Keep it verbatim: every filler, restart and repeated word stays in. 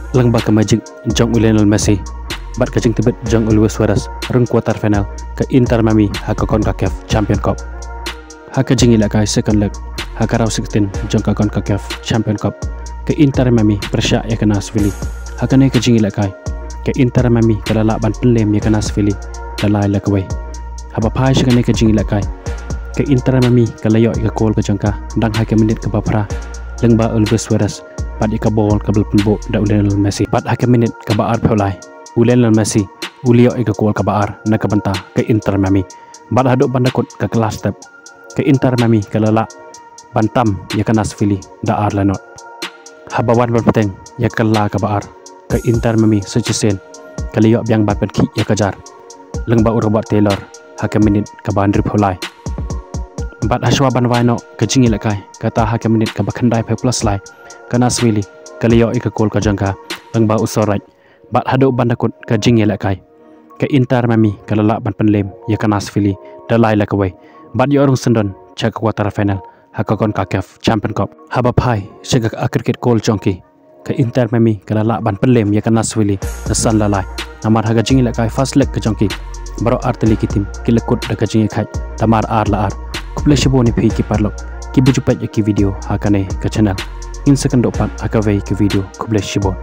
Lyngba ka magic jong u Lionel Messi bad ka jingtbit jong u Luis Suarez, rung quarter final ka Inter Miami ha ka CONCACAF Champion Cup. Ha ka jingïalehkai second leg ha ka round sixteen jong ka CONCACAF Champion Cup, ka Inter Miami pyrshah ïa ka Nashville. Ha kane ka jingïalehkai, ka Inter Miami ka la lah ban pynlem ïa ka Nashville da lai la kawei. Haba phai sha kane ka jingïalehkai, ka Inter Miami ka la ïoh ïa ka goal ka jong ka dang ha ka minit kaba phra, lyngba u Luis Suarez bad ïa ka ball kaba la pynbuh da u Lionel Messi. Bad ha ka minit kaba arphew lai, u Lionel Messi u la ïoh ïa ka goal kaba ar na ka bynta ka Inter Miami. Bad haduh ban da kut ka kylla step, ka Inter Miami ka la lah ban tam ïa ka Nashville da ar la not. Haba wan ban bteng ïa ka kylla kaba ar, ka Inter Miami sa shisien ka la ïoh biang ban pynkhih ïa ka jar lyngba u Robert Taylor ha ka minit kaba hynriewphew lai. Bad hashwa ban wai noh ka jingïalehkai, kata ha ka minit kaba khyndaiphew plus lai, ka Nashville ka la ïoh ïa ka goal ka jong ka lyngba u Soric. Bad haduh ban da kut ka jingïalehkai, ka Inter Miami ka la lah ban pynlem ïa ka Nashville da lai la kawei bad ïoh rung syndon sha ka quarter final ha ka CONCACAF Champion Cup. Haba phai sha ka cricket goal jong ki, ka Inter Miami ka la lah ban pynlem ïa ka Nashville da san la lai. Namar ha ka jingïalehkai first leg ka jong ki, baroh ar tylli ki team ki la kut da ka jingïakhaid da mar ar la ar. Khublei shibun ïa phi ki paralok kiba ju peit ïa ki video ha kane ka channel. Ngin sa kynduh pat ha kawei ka video. Khublei shibun.